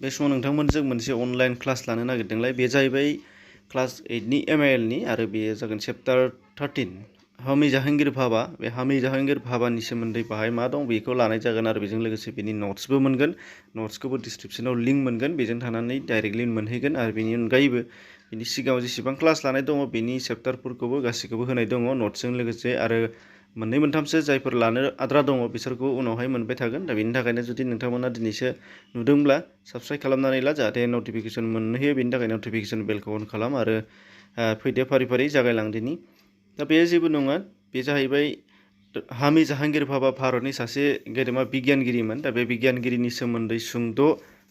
बे समाव नोंथांमोनजों मोनसे अनलाइन क्लास लानो नागिरदोंलाय बे जाहैबाय क्लास 8 नि MIL नि आरो बेयो जागोन चैप्टार 13 हमी जहांगीर भाभा बे हमी जहांगीर भाभानि सोमोन्दै बाहाय मा दं बेखौ लानाय जागोन आरो बेजों लोगोसे बेनि नोट्सबो मोनगोन नोट्सखौबो डिस्क्रिप्शनाव लिंक मोनगोन बेजों थानानै डाइरेक्टलि मोनहैगोन आरो बेनि अनगायैबो बेनि सिगाङाव जेसेबां क्लास लानाय दङ बेनि चैप्टारफोरखौबो गासैखौबो होनाय दङ नोट्सजों लोगोसे आरो मोननै मोनथामसो जायफोर लानो आद्रा दङ बिसोरखौ उनावहाय मोनबाय थागोन दा बेनि थाखायनो जुदि नोंथांमोना दिनैसो नुदोंब्ला साबस्क्राइब खालामनानै ला जाहाथे नटिफिकेशन मोननो होयो बेनि थाखाय नटिफिकेशन बेलखौ अन खालाम आरो फैदो फारि फारि जागायलांदिनि दा बे जेबो नङा बे जाहैबाय हमी जहांगीर भाभा भारतनि सासे गेदेमा बिगियानगिरिमोन दा बे बिगियानगिरिनि सोमोन्दै सुंद'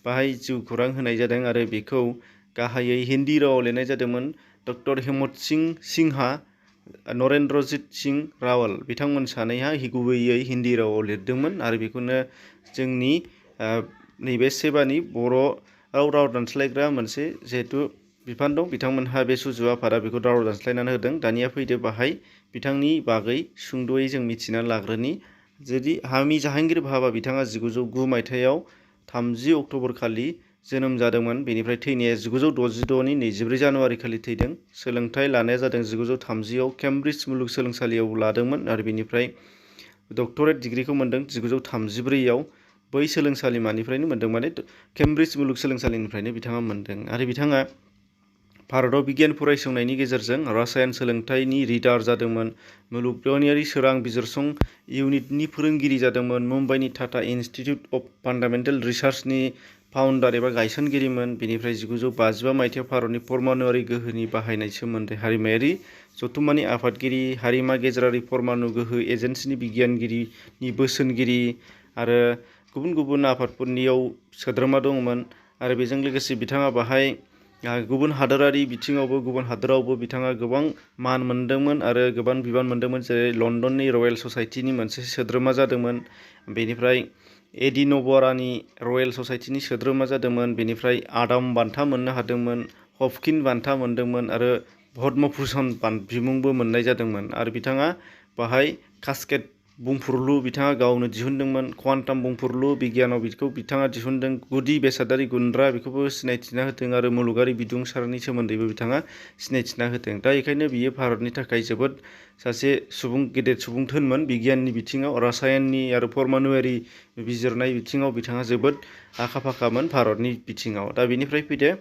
बाहाय जिउ खौरां होनाय जादों आरो बेखौ गाहायै हिन्दी रावाव लिरनाय जादोंमोन डक्टर हेमत सिंह सिंहा नरेन्द्रजीत सिंह रावल बिथांमोन सानैहा गुबैयै हिन्दी रावाव लिरदोंमोन आरो बेखौनो जोंनि नैबे सेबानि बर' राव दानस्लायग्रा मोनसे जिहेतु बिफान दं बिथांमोनहा बे सुजु आफादा बेखौ राव दानस्लायनानै होदों दानिया फैदो बाहाय बिथांनि बागै सुंद'यै जों मिथिनानै लाग्रोनि जुदि हमी जहांगीर भाभा बिथाङा 1909 मायथाइयाव 30 अक्ट'बर खालि जोनोम जादोंमोन बेनिफ्राय थैनाया 1966 नि 24 जानुवारि खालि थैदों सोलोंथाइ लानाया जादों 1930 आव केम्ब्रिज मुलुगसोलोंसालियाव लादोंमोन आरो बेनिफ्राय डक्टरेट डिग्रीखौ मोनदों 1934 आव बै सोलोंसालिमानिफ्रायनो मोनदों माने केम्ब्रिज मुलुगसोलोंसालिनिफ्रायनो बिथाङा मोनदों आरो बिथाङा भारताव बिगियान फरायसंनायनि गेजेरजों रासायन सोलोंथाइनि रिडार जादोंमोन मुलुगनाङारि सोरां बिजिरसं इउनिटनि फोरोंगिरि जादोंमोन मुम्बाइनि टाटा इन्स्टिट्युट अफ फान्डामेन्टेल रिसार्चनि फाउन्डार एबा गायसनगिरिमोन बेनिफ्राय 1955 मायथाइयाव भारतनि परमाणुआरि गोहोनि बाहायनाय सोमोन्दै हारिमायारि जथुम्मानि आफादगिरि हारिमा गेजेरारि परमाणु गोहो एजेन्सिनि बिगियानगिरिनि बोसोनगिरि आरो गुबुन गुबुन आफादफोरनियाव सोद्रोमा दंमोन आरो बेजों लोगोसे बिथाङा बाहाय गुबुन हादोरारि बिथिङावबो गुबुन हादोरावबो बिथाङा गोबां मान मोनदोंमोन आरो गोबां बिबान मोनदोंमोन जेरै लन्डननि रयेल ससाइटिनि मोनसे सोद्रोमा जादोंमोन बेनिफ्राय एडिनबरानि रयेल ससाइटिनि सोद्रोमा जादोंमोन बेनिफ्राय आदाम बान्था मोननो हादोंमोन हफकिन बान्था मोनदोंमोन आरो पद्म भूषण बिमुंबो मोननाय जादोंमोन आरो बिथाङा बाहाय कास्केट बुंफुरलु बिथाङा गावनो दिहुनदोंमोन क्वान्टाम बुंफुरलु बिगियानाव बेखौ बिथाङा दिहुनदों गुदि बेसादारि गुन्द्रा बेखौबो सिनायथिना होदों आरो मुलुगारि बिदुंसारनि सोमोन्दैबो बिथाङा सिनायथिना होदों दा बेखायनो बियो भारतनि थाखाय जोबोद सासे गेदेर सुबुंथोनमोन बिगियाननि बिथिङाव रासायननि आरो परमाणुआरि बिजिरनाय बिथिङाव बिथाङा जोबोद आखा फाखामोन भारतनि बिथिङाव दा बेनिफ्राय फैदो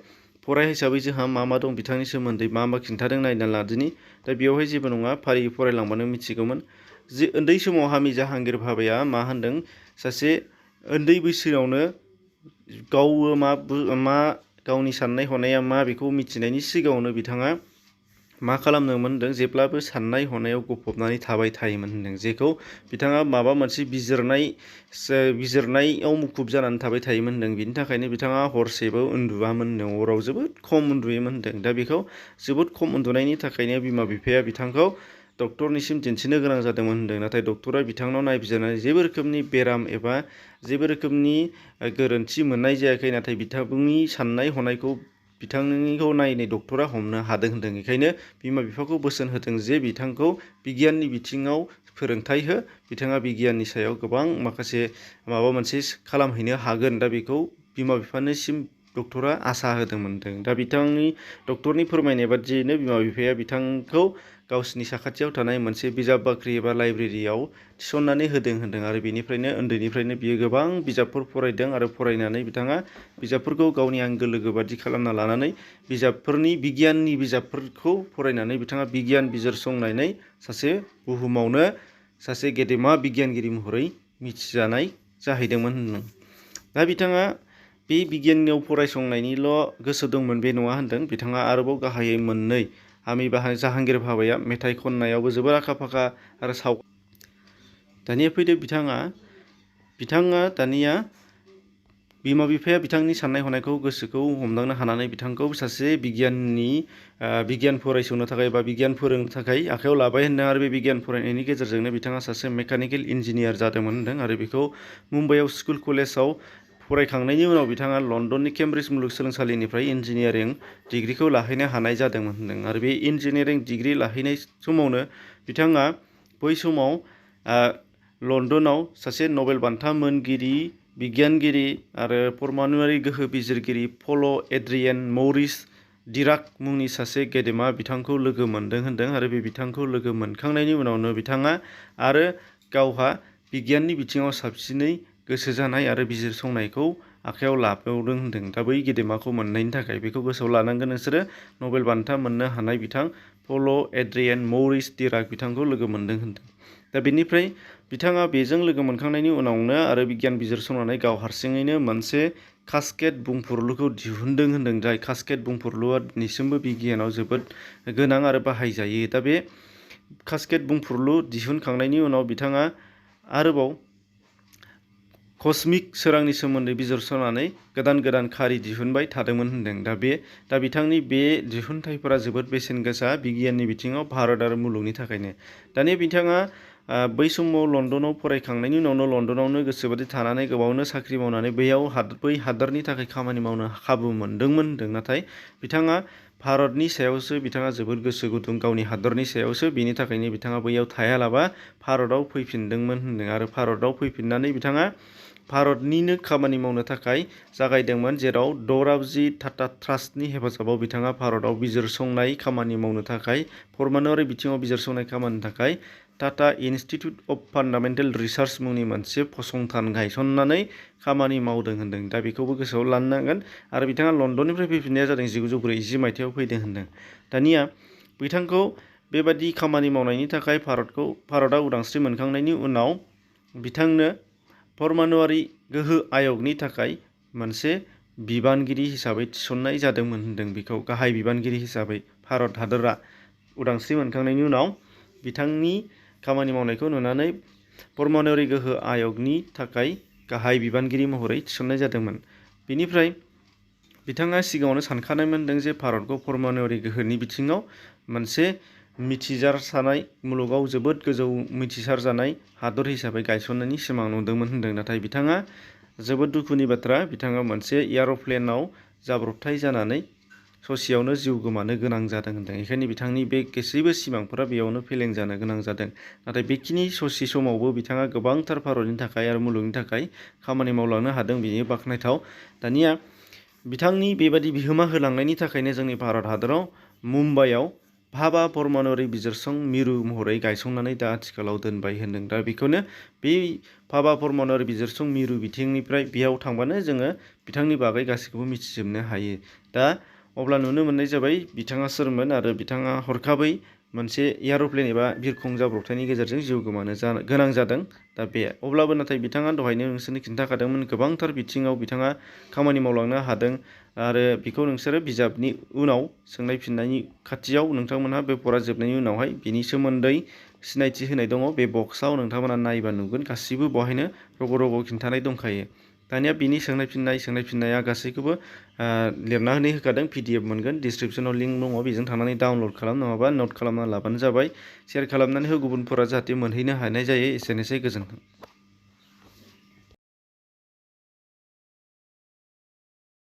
फराय हिसाबै जोंहा मा दं बिथांनि सोमोन्दै मा खिन्थादों नायना लादिनि दा बेयावहाय जेबो नङा फारि फरायलांबानो मिथिगौमोन जे उन्दै समाव हमी जहांगीर भाभाया मा होनदों सासे उन्दै बैसोआवनो गावो मा गावनि साननाय हनाया मा बेखौ मिथिनायनि सिगाङावनो बिथाङा मा खालामनोमोन होनदों जेब्लाबो साननाय हनायाव गफबनानै थाबाय थायोमोन होनदों जेखौ बिथाङा माबा मोनसे बिजिरनायाव मुखुब जानानै थाबाय थायोमोन होनदों बिनि थाखायनो बिथाङा हरसेबो उन्दुआमोन होनदों हराव जोबोद खम उन्दुयोमोन होनदों दा बेखौ जोबोद खम उन्दुनायनि थाखायनो बिमा बिफाया बिथांखौ डक्टरनिसिम दिन्थिनो गोनां जादोंमोन होनदों नाथाय डक्टरा बिथांनाव नायबिजिरनानै जेबो रोखोमनि बेराम एबा जेबो रोखोमनि गोरोन्थि मोननाय जायाखै नाथाय बिथांनि साननाय हनायखौ बिथांनिखौ नायनाय डक्टरा हमनो हादों होनदों बेखायनो बिमा बिफाखौ बोसोन होदों जे बिथांखौ बिगियाननि बिथिङाव फोरोंथाइ हो बिथाङा बिगियाननि सायाव गोबां माखासे माबा मोनसे खालामहैनो हागोन दा बेखौ बिमा बिफानिसिम डक्टरा आसा होदोंमोन दा बिथांनि डक्टरनि फोरमायनाय बादियैनो बिमा बिफाया बिथांखौ गावसिनि साखाथियाव थानाय मोनसे बिजाब बाख्रि एबा लाइब्रेरियाव थिसननानै होदों होनदों आरो बेनिफ्रायनो उन्दैनिफ्रायनो बियो गोबां बिजाबफोर फरायदों आरो फरायनानै बिथाङा बिजाबफोरखौ गावनि आंगो लोगो बादि खालामना लानानै बिगियाननि बिजाबफोरखौ फरायनानै बिथाङा बिगियान बिजिरसंनानै सासे बुहुमावनो सासे गेदेमा बिगियानगिरि महरै मिथिजानाय जाहैदोंमोन होनदों दा बिथाङा बे बिगियाननियाव फरायसंनायनिल' गोसो दंमोन बे नङा होनदों बिथाङा आरोबाव गाहायै मोननै हमी जहांगीर भाभाया मेथाइ खननायावबो जोबोर आखा फाखा आरो दानिया फैदो बिथाङा दानिया बिमा बिफाया बिथांनि साननाय हनायखौ गोसोखौ हमदांनो हानानै बिथांखौ सासे बिगियान फरायसंनो थाखाय बा बिगियान फोरोंनो थाखाय आखायाव लाबाय होनदों आरो बे बिगियान फरायनायनि गेजेरजोंनो बिथाङा सासे मेकानिकेल इन्जिनियार जादोंमोन होनदों आरो बेखौ मुम्बाइआव स्कुल कलेजाव फरायखांनायनि उनाव बिथाङा लन्डननि केम्ब्रिज मुलुगसोलोंसालिनिफ्राय इन्जिनियारिं डिग्रीखौ लाहैनो हानाय जादोंमोन होनदों आरो बे इन्जिनियारिं डिग्री लाहैनाय समावनो बिथाङा बै समाव लन्डनाव सासे नबेल बान्था मोनगिरि बिगियानगिरि आरो परमाणुआरि गोहो बिजिरगिरि पल एड्रियन मौरिस डिराक मुंनि सासे गेदेमा बिथांखौ लोगो मोनदों होनदों आरो बे बिथांखौ लोगो मोनखांनायनि उनावनो बिथाङा आरो गावहा बिगियाननि बिथिङाव साबसिनै गोसो जानाय आरो बिजिरसंनायखौ आखायाव लाबावदों होनदों। दा बै गेदेमाखौ मोननायनि थाखाय बेखौ गोसोआव लानांगोन नोंसोरो नबेल बान्था मोननो हानाय बिथां पल एड्रियन मौरिस डिराक बिथांखौ लोगो मोनदों होनदों। दा बेनिफ्राय बिथाङा बेजों लोगो मोनखांनायनि उनावनो आरो बिगियान बिजिरसंनानै गाव हारसिङैनो मोनसे कास्केट बुंफुरलुखौ दिहुनदों होनदों। जाय कास्केट बुंफुरलुआ दिनैसिमबो बिगियानाव जोबोद गोनां आरो बाहायजायो। दा बे कास्केट बुंफुरलु दिहुनखांनायनि उनाव बिथाङा आरोबाव कस्मिक सोरांनि सोमोन्दै बिजिरसंनानै गोदान खारि दिहुनबाय थादोंमोन होनदों। दा बिथांनि बे दिहुनथाइफोरा जोबोद बेसेन गोसा बिगियाननि बिथिङाव भारत आरो मुलुगनि थाखायनो। दानिया बिथाङा बै समाव लण्डनाव फरायखांनायनि उनावनो लण्डनावनो गोसोबादि थानानै गोबावनो साख्रि मावनानै बै हादरनि थाखाय खामानि मावनो खाबु मोनदोंमोन होनदों। नाथाय बिथाङा भारतनि सायावसो बिथाङा जोबोद गोसो गुदुं, गावनि हादरनि सायावसो, बेनि थाखायनो बिथाङा बैयाव थायालाबा भारताव फैफिनदोंमोन होनदों आरो भारताव फैफिननानै बिथाङा भारतनिनो खामानि मावनो थाखाय जागायदोंमोन, जेराव द'राबजि टाटा ट्रास्टनि हेफाजाबाव बिथाङा भारताव बिजिरसंनाय खामानि मावनो थाखाय परमाणुआरि बिथिङाव बिजिरसंनाय खामानिनि थाखाय टाटा इनस्टिट्युट अफ फान्डामेन्टेल रिसार्च मुंनि मोनसे फसंथान गायसननानै खामानि मावदों होनदों। दा बेखौबो गोसोआव लानो नांगोन आरो बिथाङा लण्डननिफ्राय फैफिननाया जादों 1940 मायथाइयाव फैदों होनदों। दानिया बिथांखौ बेबादि खामानि मावनायनि थाखाय भारतआ उदांस्रि मोनखांनायनि उनाव बिथांनो परमाणुआरि गोहो आय'गनि थाखाय मोनसे बिबानगिरि हिसाबै थिसननाय जादोंमोन होनदों। बेखौ गाहाय बिबानगिरि हिसाबै भारत हादरा उदांस्रि मोनखांनायनि उनाव बिथांनि खामानि मावनायखौ नुनानै परमाणुआरि गोहो आय'गनि थाखाय गाहाय बिबानगिरि महरै थिसननाय जादोंमोन। बेनिफ्राय बिथाङा सिगाङावनो सानखानायमोनदों जे भारतखौ परमाणुआरि गोहोनि बिथिङाव मोनसे मिथिसारजानाय, मुलुगाव जोबोद गोजौ मिथिसारजानाय हादर हिसाबै गायसननायनि सिमां नुदोंमोन होनदों। नाथाय बिथाङा जोबोद दुखुनि बाथ्रा, बिथाङा मोनसे एयार'प्लेनाव जाब्रबथाय जानानै ससेयावनो जिउ गोमानो गोनां जादों होनदों। बेखायनो बिथांनि बे गासैबो सिमांफोरा बेयावनो फेलें जानो गोनां जादों। नाथाय बेखिनि ससे समावबो बिथाङा गोबांथार भारतनि थाखाय आरो मुलुगनि थाखाय खामानि मावलांनो हादों, बेयो बाख्नायथाव। दानिया बिथांनि बेबादि बिहोमा होलांनायनि थाखायनो जोंनि भारत हादराव मुम्बाइआव भाभा परमाणुआरि बिजिरसं मिरु महरै गायसंनानै दा आथिखालाव दोनबाय होनदों। दा बेखौनो बे भाभा परमाणुआरि बिजिरसं मिरु बिथिंनिफ्राय बेयाव थांबानो जोङो बिथांनि बागै गासैखौबो मिथिजोबनो हायो। दा अब्ला नुनो मोननाय जाबाय बिथाङा सोरमोन आरो बिथाङा हरखाबै मोनसे एयार'प्लेन एबा बिरखं जाब्रबथायनि गेजेरजों जिउ गोमानो गोनां जादों। दा बे अब्लाबो नाथाय बिथाङा दहायनो नोंसोरनो खिन्थाखादोंमोन गोबांथार बिथिङाव बिथाङा खामानि मावलांनो हादों आरो बेखौ नोंसोरो बिजाबनि उनाव सोंनाय फिननायनि खाथियाव नोंथांमोनहा बे फरा जोबनायनि उनावहाय बिनि सोमोन्दै सिनायथि होनाय दङ। बे बक्सआव नोंथांमोना नायबा नुगोन गासिबो बहायनो रग' खिन्थानाय दंखायो। दानिया बिनि सोंनाय फिननाया गासैखौबो लिरनानै होखादों, PDF मोनगोन, डिसक्रिपसनाव लिंक दङ, बेजों थांनानै डाउनलड खालाम, नङाबा नट खालामना लाबानो जाबाय। शेयार खालामनानै हो गुबुनफोरा जाहाथे मोनहैनो हानाय जायो। एसेनोसै, गोजोन्थों।